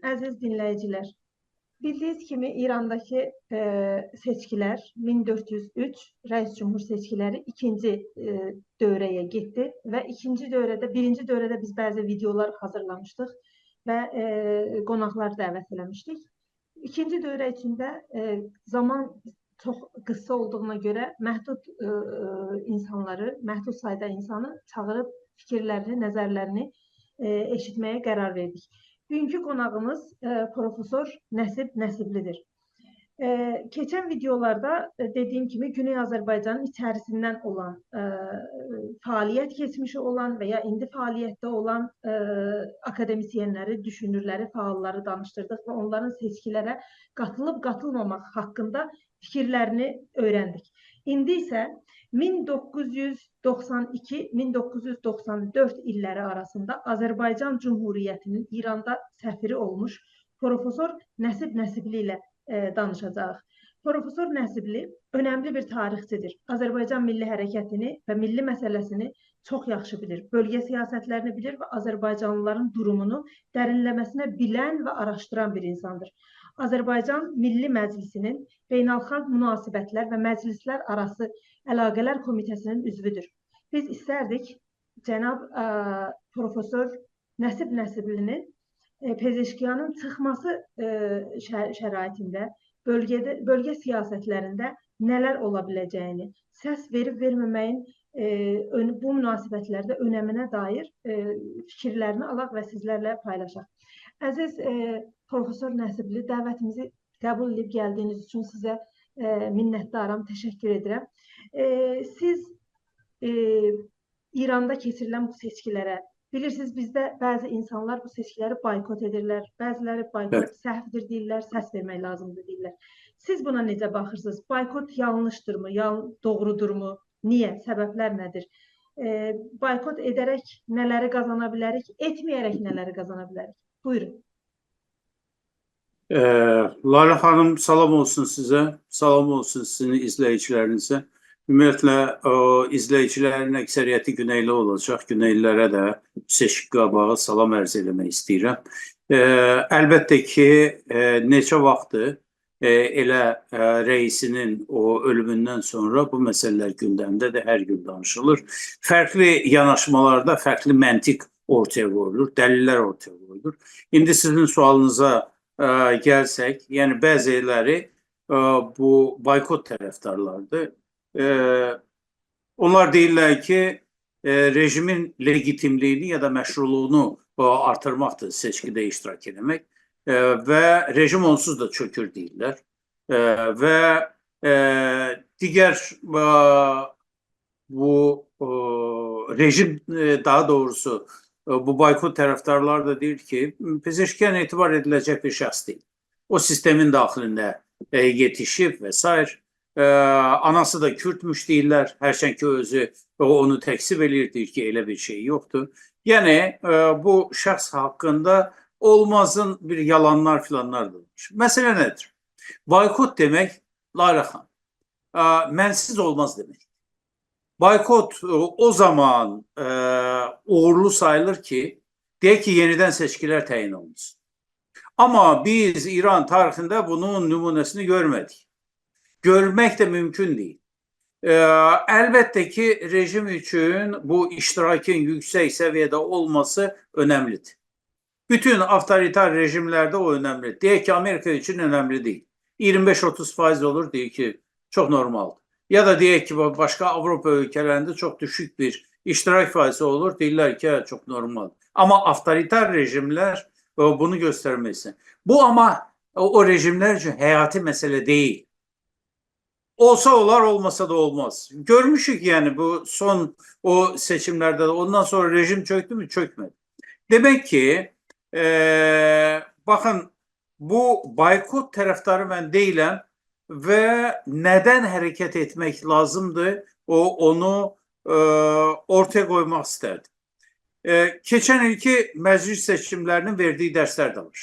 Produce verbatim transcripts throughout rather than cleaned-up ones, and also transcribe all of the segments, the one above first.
عزیز دینله‌ییجی‌لر، بیلدیگینیز کیمی ایرانداکی، ائ، سئچکی‌لر، مین دؤرد یوز اوچ رئیس جمهور سئچکی‌لری ایکینجی، ائ، دوره‌یه گئتدی و ایکینجی دوره‌ده، بیرینجی دوره‌ده بیز بعضی ویدئولار حاضیرلامیشدیق و، ائ، قوناقلار دعوت ائله‌میشدیک. ایکینجی دوره ایچینده، ائ، زامان چوخ قیسا اولدوغونا گؤره محدود، ائ، ائ، اینسانلاری، محدود سایدا اینسانی چاغیریب فیکیرلرینی، نظرلرینی، ائ، ائشیتمه‌یه قرار وئردیک. بوگونکو قوناغیمیز، ائ، پروفسور نصیب نصیبلی‌دیر. ائ، کئچن ویدئولاردا، ائ، دئدیگیم کیمی گونئی آذربایجانین ایچریسیندن اولان، ائ، فعالیت کئچمیشی اولان و یا ایندی فعالیتده اولان، ائ، آکادمیسین‌لری، دوشونورلری، فعاللاری دانیشدیردیق و اونلارین سئچکی‌لره قاتیلیب قاتیلماماق حاقیندا فیکیرلرینی اؤیرندیک. ایندی ایسه مین دوققوز یوز دوخسان ایکی، مین دوققوز یوز دوخسان دؤرد ایللری آراسیندا آذربایجان جمهوریتی‌نین ایراندا سفیری اولموش پروفسور نصیب نصیبلی ایله، ائ، دانیشاجاغیق. پروفسور نصیبلی اؤنملی بیر تاریخچی‌دیر. آذربایجان میللی حرکتینی و میللی مسئله‌سینی چوخ یاخشی بیلیر، بؤلگه سیاستلرینی بیلیر و آذربایجانلی‌لارین دورومونو درینله‌مه‌سینه بیلن و آراشدیران بیر اینساندیر. آذربایجان میللی مجلیسی‌نین بین‌الخالق مناسبتلر و مجلیسلر آراسی علاقه‌لر کمیته‌سی‌نین عضوودور. بیز ایستردیک جناب، ائ، پروفسور نصیب نصیبلی‌نین، ائ، پزشکیانین چیخماسی، ائ، شر-، شرایطینده بؤلگه‌ده، بؤلگه سیاستلرینده نه‌لر اولا بیله‌جه‌یینی، سس وئریب وئرمه‌مه‌یین، ائ، اؤن-، بو مناسبتلرده اؤنمینه دایر، ائ، فیکیرلرینی آلاق و سیزلرله پایلاشاق. عزیز، ائ، پروفسور نصیبلی، دعوتیمیزی قبول ائدیب گلدیگینیز اوچون سیزه، ائ، منتدارام، تشکر ائدیرم. ائ، سیز، ائ، ایراندا کئچیریلن بو سئچکی‌لره، بیلیرسینیز، بیزده بعضی اینسانلار بو سئچکی‌لری بایکوت ائدیرلر، بعضی‌لری بایکوت، بلی، سهودیر دئییرلر، سس وئرمک لازیمدیر دئییرلر. سیز بونا نئجه باخیرسینیز؟ بایکوت یانلیشدیرمی؟ یان-، دوغرودورمو؟ نییه؟ سببلر نه‌دیر؟ ائ، بایکوت ائده‌رک نه‌لری قازانا بیلریک؟ ائتمه‌یه‌رک نه‌لری قازانا بیلریک؟ بویورون. ائ، لالہ خانیم، سلام اولسون سیزه، سلام اولسون سیزین ایزله‌ییجی‌لرینیزه. عمومیتله، او ایزله‌ییجی‌لرین اکثریتی گونئیلی اولاجاق. گونئیلی‌لره ده سئچکی قاباغی سلام عرض ائله‌مک ایسته‌ییرم. ائ، البته کی، ائ، نئچه واختدیر، ائ، ائله، ائ، رئیسی‌نین او اؤلوموندن سونرا بو مسئله‌لر گوندمده‌دیر، هر گون دانیشیلیر. فرقلی یاناشمالاردا فرقلی منطق اورتایا قویولور، دلیل‌لر اورتایا قویولور. ایندی سیزین سؤالینیزا، ائ، گلسک، یعنی بعضی‌لری، ائ، بو بایکوت طرفدارلاریدیر. ائ، اونلار دئییرلر کی، ائ، رژیمین لگیتیملیگینی یا دا مشروعلوغونو، ائ، آرتیرماقدیر سئچکیده اشتراک ائله‌مک. ائ، و رژیم اونسوز دا چؤکور دئییرلر. ائ، و، ائ، دیگر، ائ، بو، ائ، رژیم، ائ، داها دوغروسو، ائ، بو بایکوت طرفدارلاری دا دئییر کی، پزشکیان اعتبار ائدیله‌جک بیر شخص دئییل. او سیستمین داخلینده، ائ، یئتیشیب و سایر. ائ، آناسی دا کوردموش دئییرلر، هرچند کی اؤزو او، اونو تکذیب ائله‌ییر، دئییر کی، ائله بیر شئی یوخدور. یعنی، ائ، بو شخص حاقیندا اولمازین بیر یالانلار فیلانلار دا اولموش. مسئله نه‌دیر؟ بایکوت دئمک، لالہ خانیم، ائ، منسیز اولماز دئمک. بایکوت، ائ، او زامان، ائ، اوغورلو ساییلیر کی، دئیک کی، یئنیدن سئچکی‌لر تعیین اولونسون. آمما بیز ایران تاریخینده بونون نمونه‌سینی گؤرمه‌دیک. گؤرمک ده مومکون دئییل. ائ، البته کی، رژیم اوچون بو اشتراکین یوکسک سویه‌ده اولماسی اؤنملی‌دیر. بوتون آوتوریتار رژیملرده او اؤنملی‌دیر. دئیک کی، آمریکا اوچون اؤنملی دئییل. اییرمی بئش اوتوز فایز اولور، دئییر کی، چوخ نورمالدیر. یا دا دئیک کی، با-، باشقا آوروپا اؤلکه‌لرینده چوخ دوشوک بیر اشتراک فایزی اولور، دئییرلر کی، هه، چوخ نورمالدیر. آمما آوتوریتار رژیملر، ائ، بونو گؤسترمک ایسته‌ییر. بو آمما او، او رژیملر اوچون حیاتی مسئله دئییل. اولسا اولار، اولماسا دا اولماز. گؤرموشوک، یعنی، بو سون او سئچیملرده ده، اوندان سونرا رژیم چؤکدومو؟ چؤکمه‌دی. دئمک کی، ائ، باخین، بو بایکوت طرفداری من دئییلم و نه‌دن حرکت ائتمک لازیمدیر، او، اونو، ائ، اورتایا قویماق ایستردیم. ائ، کئچن ایلکی مجلیس سئچیملرینین وئردیگی درسلر ده وار.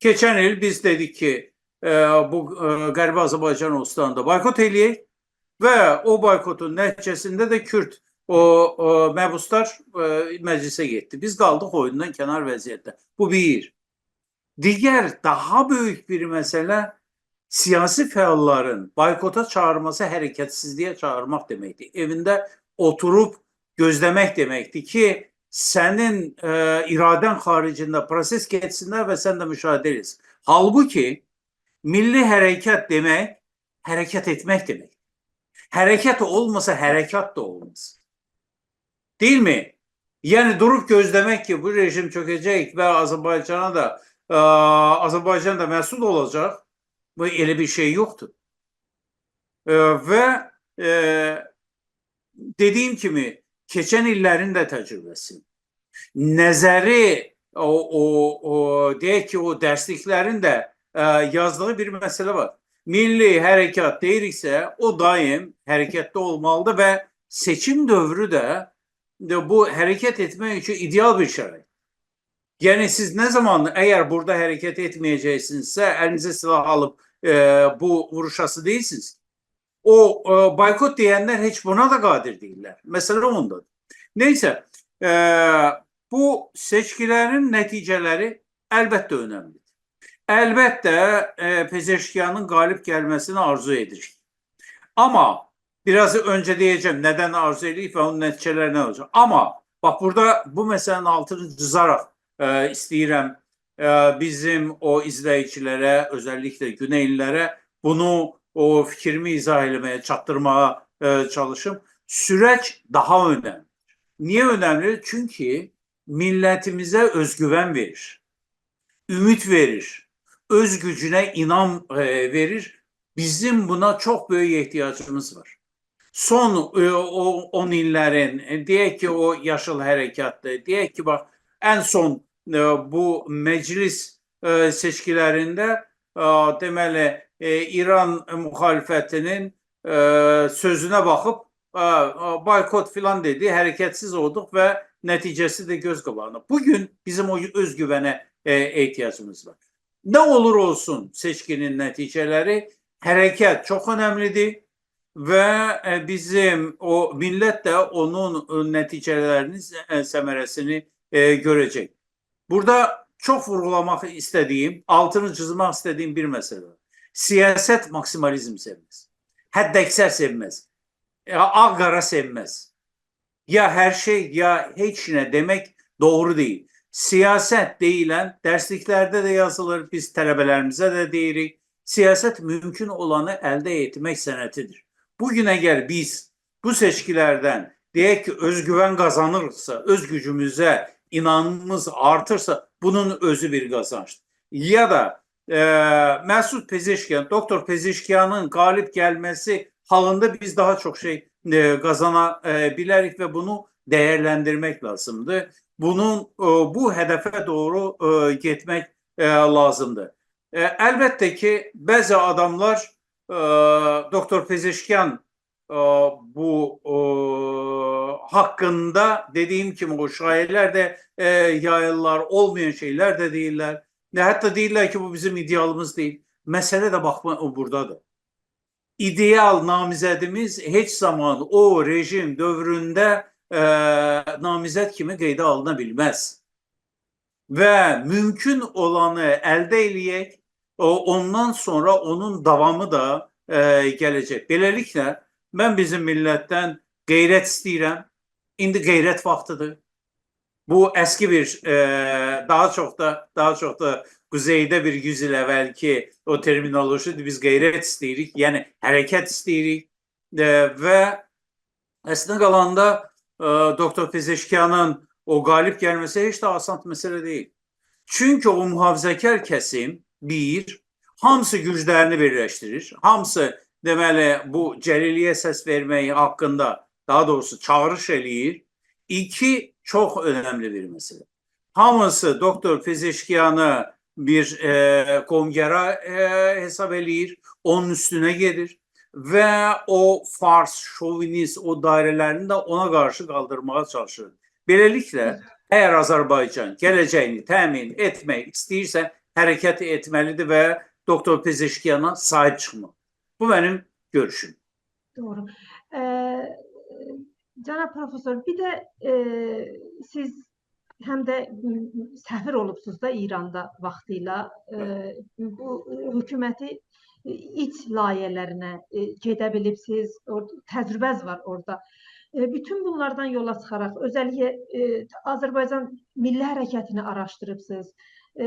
کئچن ایل بیز دئدیک کی، ائ، بو، ائ، غربی آذربایجان اوستانیندا بایکوت ائله‌یک و او بایکوتون نتیجه‌سینده ده کورد، او، او مبعوثلار، ائ، مجلیسه گئتدی. بیز قالدیق اویوندان کنار وضعیتده. بو بیر. دیگر داها بؤیوک بیر مسئله، سیاسی فعاللارین بایکوتا چاغیرماسی حرکتسیزلییه چاغیرماق دئمکدیر. ائوینده اوتوروب گؤزله‌مک دئمکدیر کی، سنین، ائ، اراده‌ن خاریجینده پروسس گئتسینلر و سن ده مشاهده ائده‌سن. حالبوکی میللی حرکت دئمک حرکت ائتمک دئمک. حرکت اولماسا، حرکات دا اولماز. دئییلمی؟ یعنی، دوروب گؤزله‌مک کی، بو رژیم چؤکه‌جک و آذربایجانا دا، ا، آذربایجان دا مسئول اولاجاق. بو، ائله بیر شئی یوخدور. ا، و، ا، دئدیییم کیمی، کئچن ایللرین ده تجربه‌سی، نظری، او، او، او، دئیک کی، او درسلیکلرین ده، ا، یازدیغی بیر مسئله وار. میللی حرکات دئییریکسه، او دایم حرکتده اولمالیدیر و سئچیم دؤورو ده، ده بو حرکت ائتمک اوچون ایده‌آل بیر شرایط. یعنی، سیز نه زامان، اگر بورادا حرکت ائتمه‌یه‌جکسینیزسه، الینیزه سیلاح آلیب، ائ، بو ووروشاسی دئییلسینیز. او، ائ، بایکوت دئینلر هئچ بونا دا قادر دئییللر. مسئله اوندادیر. نئیسه، ائ، بو سئچکیلرین نتیجه‌لری البته اؤنملیدیر. البته، ائ، پزشکیانین غالب گلمه‌سینی آرزو ائدیریک. آمما بیر آز اؤنجه دئیه‌جم، ندن آرزو ائدیریک و اونون نتیجه‌لری نه اولاجاق. آمما، باخ، بورادا بو مسئله‌نین آلتینی جیزاراق، ائ، ایسته‌ییرم، ائ، بیزیم او ایزله‌ییجیلره، اؤزللیکله گونئیلی‌لره بونو، او فیکریمی ایضاح ائله‌مه‌یه، چاتدیرماغا، ائ، چالیشیم. سورج داها اؤنملیدیر. نییه اؤنملیدیر؟ چونکی میللتیمیزه اؤزگوون وئریر، اومید وئریر، اؤز گوجونه اینام، ائ، وئریر. بیزیم بونا چوخ بؤیوک احتیاجیمیز وار. سون، ائ، او اون ایللرین، ائ، دئیک کی، او یاشیل حرکتدیر، دئیک کی، باخ، ان سون، ائ، بو مجلس، ائ، سئچکیلرینده، ائ، دئمه‌لی، ائ، ایران مخالفتینین، ائ، سؤزونه باخیب، ائ، ائ، بایکوت فلان دئدی، حرکتسیز اولدوق و نتیجه‌سی ده گؤز قاباغیندا. بو گون بیزیم او اؤزگوونه، ائ، احتیاجیمیز وار. نه اولور اولسون سئچکی‌نین نتیجه‌لری، حرکت چوخ اؤنملیدیر و، ائ، بیزیم او میللت ده اونون، ائ، نتیجه‌لرینی، ائ، ثمره‌سینی، ائ، گؤره‌جک. بورادا چوخ وورغولاماق ایسته‌دیییم، آلتینی جیزماق ایسته‌دیییم بیر مسئله وار. سیاست ماکسیمالیزم سئومز. حداکثر سئومز. ائ، آغ-قارا سئومز. یا هر شئی، یا هئچ نه دئمک دوغرو دئییل. سیاست دئییلن درسلیکلرده ده یازیلیر، بیز طلبه‌لریمیزه ده دئییریک. سیاست مومکون اولانی الده ائتمک صنعتیدیر. بو گون اگر بیز بو سئچکیلردن، دئیک کی، اؤزگوون قازانیریقسا، اؤز گوجوموزه اینامیمیز آرتیرسا، بونون اؤزو بیر قازانجدیر. یا دا، ائ، مسعود پزشکیان، دوکتور پزشکیانین غالب گلمه‌سی حالیندا بیز داها چوخ شئی، ائ، قازانا، ائ، بیلریک و بونو دیرلندیرمک لازیمدیر. بونون، ائ، بو هدفه دوغرو، ائ، گئتمک، ائ، لازیمدیر. ائ، البته کی، بعضی آداملار، ائ، دوکتور پزشکیان، ائ، بو، ائ، حاقیندا دئدیییم کیمی او شایعه‌لر ده، ائ، یاییرلار، اولمایان شئیلر ده دئییرلر. نه، حتی دئییرلر کی، بو بیزیم ایده‌آلیمیز دئییل. مسئله ده باخما، او بورادادیر. ایده‌آل نامزدیمیز هئچ زامان او رژیم دؤورونده، ائ، نامزد کیمی قیده آلینا بیلمز. و مومکون اولانی الده ائله‌یک، او، اوندان سونرا اونون داوامی دا، ائ، گله‌جک. بئله‌لیکله، من بیزیم میللتدن غیرت ایسته‌ییرم. ایندی غیرت واختیدیر. بو اسکی بیر، ائ، داها چوخ دا، داها چوخ دا قوزئیده بیر یوز ایل اولکی او ترمینولوژی‌دیر. بیز غیرت ایسته‌ییریک، یعنی حرکت ایسته‌ییریک. ائ، و اصلینده قالاندا، ائ، دوکتور پزشکیانین او غالب گلمه‌سی هئچ ده آسان مسئله دئییل. چونکی او محافظه‌کار کسیم، بیر، هامیسی گوجلرینی بیرلشدیریر، هامیسی، دئمه‌لی، بو جلیلی‌یه سس وئرمه‌یی حاقیندا، داها دوغروسو، چاغیریش ائله‌ییر. ایکی، چوخ اؤنملی بیر مسئله. هامیسی دوکتور پزشکیانی بیر، ائ، قوم‌گرا، ائ، حساب ائله‌ییر، اونون اوستونه گئدیر و او فارس، شووینیست، او دایره‌لرینی ده اونا قارشی قالدیرماغا چالیشیر. بئله‌لیکله، اگر آذربایجان گله‌جگینی تأمین ائتمک ایسته‌ییرسه، حرکت ائتمه‌لیدیر و دوکتور پزشکیانا صاحیب چیخمالی. بو منیم گؤروشوم. دوغرو. ائ، جناب پروفسور، بیر ده، ائ، سیز هم ده، م، سفیر اولوبسوز دا ایراندا واختیلا. ائ، بو حکومتی، ائ، ایچ لایحه‌لرینه، ائ، گئده بیلیبسیز، اور-، تجربه‌ز وار اورادا. ائ، بوتون بونلاردان یولا چیخاراق، اؤزللیکله، ائ، آذربایجان میللی حرکتینی آراشدیریبسیز. ائ،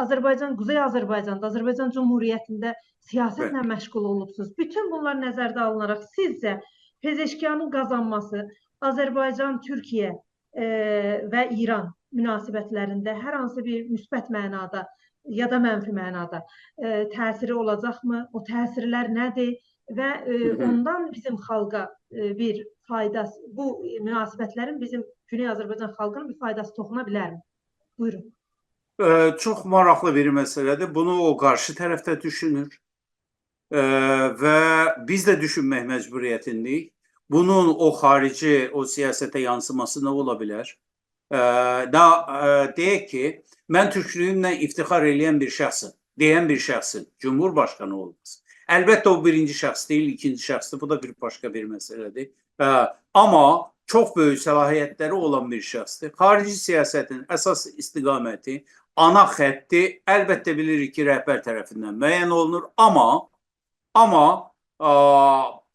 آذربایجان، قوزئی آذربایجاندا، آذربایجان جمهوریتینده سیاستله، بلی، مشغول اولوبسوز. بوتون بونلار نظرده آلیناراق سیزجه پزشکیانین قازانماسی آذربایجان، تورکیه، ائ، و ایران مناسبتلرینده هر هانسی بیر مثبت معنادا یا دا منفی معنادا، ائ، تأثیری اولاجاقمی؟ او تأثیرلر نه‌دیر؟ و، ائ، هی هی. اوندان بیزیم خالقا، ائ، بیر فایداسی، بو مناسبتلرین بیزیم گونئی آذربایجان خالقینا بیر فایداسی توخونا بیلرمی؟ بویورون. ائ، چوخ ماراقلی بیر مسئله‌دیر. بونو او قارشی طرف ده دوشونور. ائ، و بیز ده دوشونمک مجبوریتینده‌ییک. بونون او خاریجی، او سیاسته یانسیماسی نه اولا بیلر؟ ائ، دا، ائ، دئیک کی، من تورکلویومله افتخار ائله‌ین بیر شخصم، دئین بیر شخصین جمهورباشقانی اولماسی. البته، او بیرینجی شخص دئییل، ایکینجی شخصدیر. بو دا بیر باشقا بیر مسئله‌دیر. ائ، آمما چوخ بؤیوک صلاحیتلری اولان بیر شخصدیر. خاریجی سیاستین اساس استقامتی، آنا خطی، البته، بیلیریک کی، رهبر طرفیندن معین اولونور. آمما، آمما، آ،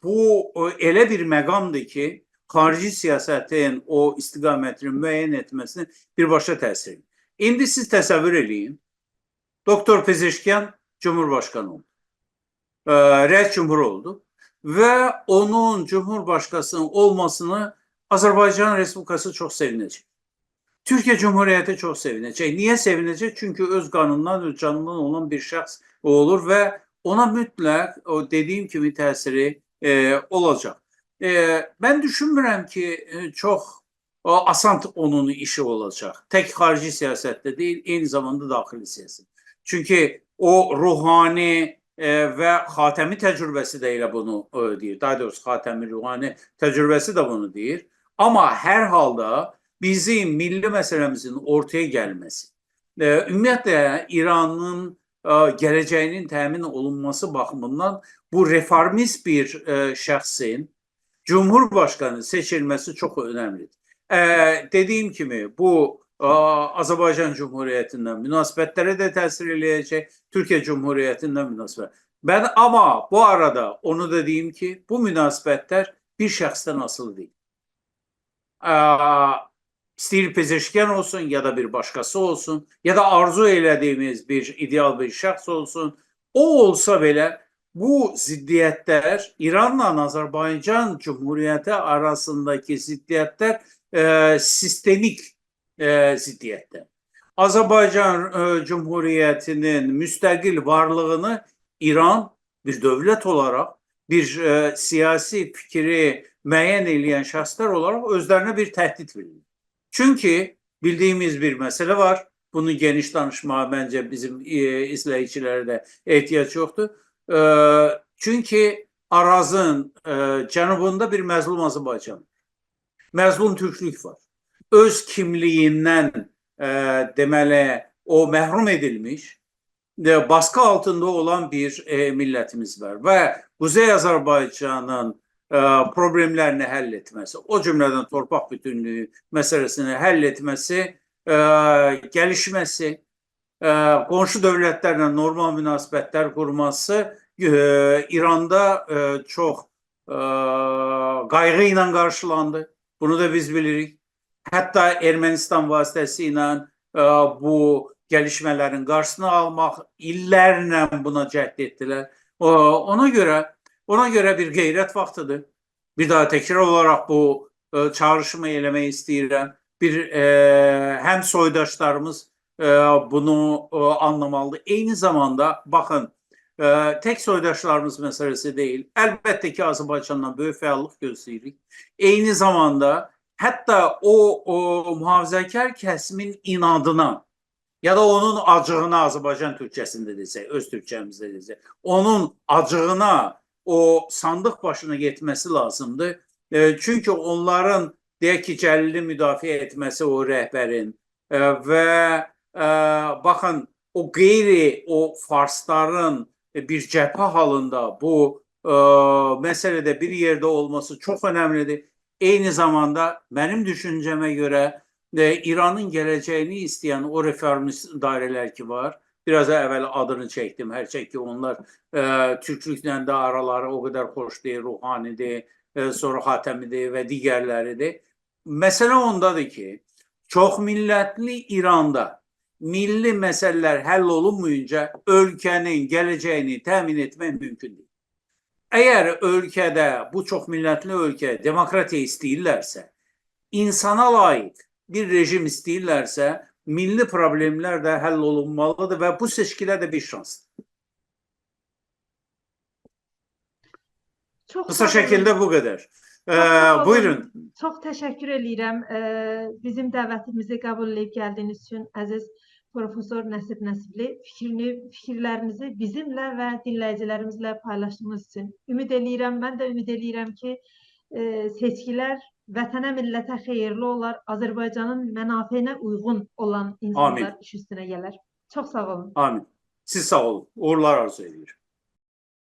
بو، او، ائله بیر مقامدیر کی، خاریجی سیاستین او استقامتینی معین ائتمه‌سینین بیرباشا تأثیری. ایندی سیز تصور ائله‌یین، دوکتور پزشکیان جمهورباشقانی اولدو. ائ، رئیس جمهور اولدو. و اونون جمهورباشقانی اولماسینی آذربایجان رسپوبلیکاسی چوخ سئوینه‌جک. تورکیه جمهوریتی چوخ سئوینه‌جک. نییه سئوینه‌جک؟ چونکی اؤز قانیندان، اؤز جانیندان اولان بیر شخص اولور و اونا مطلق، او دئدیییم کیمی، تأثیری، ائ، اولاجاق. ائ، من دوشونمورم کی، ائ، چوخ، او، آسان اونون ایشی اولاجاق. تک خاریجی سیاستده دئییل، عینی زاماندا داخلی سیاست. چونکی او روحانی، ائ، و خاتمی تجربه‌سی ده ائله بونو، ائ، دئییر. داها دوغروسو، خاتمی روحانی تجربه‌سی ده بونو دئییر. آمما هر حالدا بیزیم میللی مسئله‌میزین اورتایا گلمه‌سی، ائ، عمومیتله ایرانین، ائ، گله‌جه‌یینین تأمین اولونماسی باخیمیندان بو رفورمیست بیر، ائ، شخصین جمهورباشقانی سئچیلمه‌سی چوخ اؤنملیدیر. ائ، دئدیییم کیمی، بو، ائ، آذربایجان جمهوریتینن مناسبتلره ده تأثیر ائله‌یه‌جک، تورکیه جمهوریتینن مناسبت. من، آمما بو آرادا اونو دا دئییم کی، بو مناسبتلر بیر شخصدن آسیلی دئییل. ا، ایسته‌ییر پزشکیان اولسون، یا دا بیر باشقاسی اولسون، یا دا آرزو ائله‌دیییمیز بیر ایده‌آل بیر شخص اولسون، او اولسا بئله، بو ضدیتلر، ایرانلا آذربایجان جمهوریتی آراسینداکی ضدیتلر، ائ، سیستمیک، ائ، ضدیتلر. آذربایجان، ائ، جمهوریتینین مستقل وارلیغینی ایران بیر دؤولت اولاراق، بیر، ائ، سیاسی فیکری معین ائله‌ین شخصلر اولاراق اؤزلرینه بیر تهدید بیلیر. چونکی بیلدیییمیز بیر مسئله وار. بونو گئنیش دانیشماغا منجه بیزیم، ائ، ایزله‌ییجیلره ده احتیاج یوخدور. ائ، چونکی آرازین، ائ، جنوبوندا بیر مظلوم آذربایجان، مظلوم تورکلوک وار. اؤز کیملیییندن، ائ، دئمه‌لی، او محروم ائدیلمیش، ائ، باسقی آلتیندا اولان بیر، ائ، میللتیمیز وار. و قوزئی آذربایجانین، ائ، پروبلئملرینی حل ائتمه‌سی، او جمله‌دن تورپاق بوتونلویو مسئله‌سینی حل ائتمه‌سی، ائ، گلیشمه‌سی، ائ، قونشو دؤولتلرله نورمال مناسبتلر قورماسی، ائ، ایراندا، ائ، چوخ، ائ، قایغی ایله قارشیلاندی. بونو دا بیز بیلیریک. حتی ارمنستان واسطه‌سیله، ائ، بو گلیشمه‌لرین قارشیسینی آلماق، ایللرله بونا جهد ائتدیلر. او، اونا گؤره، اونا گؤره بیر غیرت واختیدیر. بیر داها تکرار اولاراق بو، ائ، چاغیریشیمی ائله‌مک ایسته‌ییرم. بیر، ائ، هم سویداشلاریمیز، ائ، بونو، ائ، آنلامالیدیر. عینی زاماندا، باخین، ائ، تک سویداشلاریمیز مسئله‌سی دئییل. البته کی، آذربایجاندان بؤیوک فعاللیق گؤزله‌ییریک. عینی زاماندا حتی او، او محافظه‌کار کسیمین عنادینا یا دا اونون آجیغینا، آذربایجان تورکجه‌سینده دئسک، اؤز تورکجه‌میزده دئسک، اونون آجیغینا او صاندیق باشینا یئتمه‌سی لازیمدیر. ائ، چونکی اونلارین، دئیک کی، جلیلی مدافعه ائتمه‌سی او رهبرین، ائ، و، ائ، باخین، او غیر او فارسلارین، ائ، بیر جبهه حالیندا بو، ائ، مسئله‌ده بیر یئرده اولماسی چوخ اؤنملیدیر. عینی زاماندا منیم دوشونجه‌مه گؤره ائ، ایرانین گله‌جه‌یینی ایسته‌ین او رفورمیست دایره‌لر کی وار، بیر آز اول آدینی چکدیم، هرچند کی اونلار، ائ، تورکلوکله ده آرالاری او قدر خوش دئییل، روحانی‌دیر، ائ، سونرا خاتمی‌دیر و دیگرلری‌دیر. مسئله اوندادیر کی، چوخ میللتلی ایراندا میللی مسئله‌لر حل اولونمایینجا اؤلکه‌نین گله‌جه‌یینی تأمین ائتمک مومکون دئییل. اگر اؤلکه‌ده، بو چوخ میللتلی اؤلکه دموکراتیا ایسته‌ییرلرسه، اینسانا لایق بیر رژیم ایسته‌ییرلرسه، میللی پروبلئملر ده حل اولونمالیدیر و بو سئچکیلر ده بیر شانسدیر. چوخ قیسا ساغ اولون. شکیلده بو قدر. چوخ ساغ اولون. ائ، بویورون. چوخ تشکر ائله‌ییرم، ائ، بیزیم دعوتیمیزی قبول ائله‌ییب گلدیگینیز اوچون، عزیز پروفسور نصیب نصیبلی. فیکرینی، فیکیرلرینیزی بیزیمله و دینله‌ییجیلریمیزله پایلاشدیغینیز اوچون. اومید ائله‌ییرم، من ده اومید ائله‌ییرم کی، ائ، سئچکیلر وطنه، میللته خئییرلی اولار، آذربایجانین منافعینه اویغون اولان اینسانلار آمین. ایش اوستونه گلر. چوخ ساغ اولون. آمین. سیز ساغ اولون. اوغورلار آرزو ائدیرم.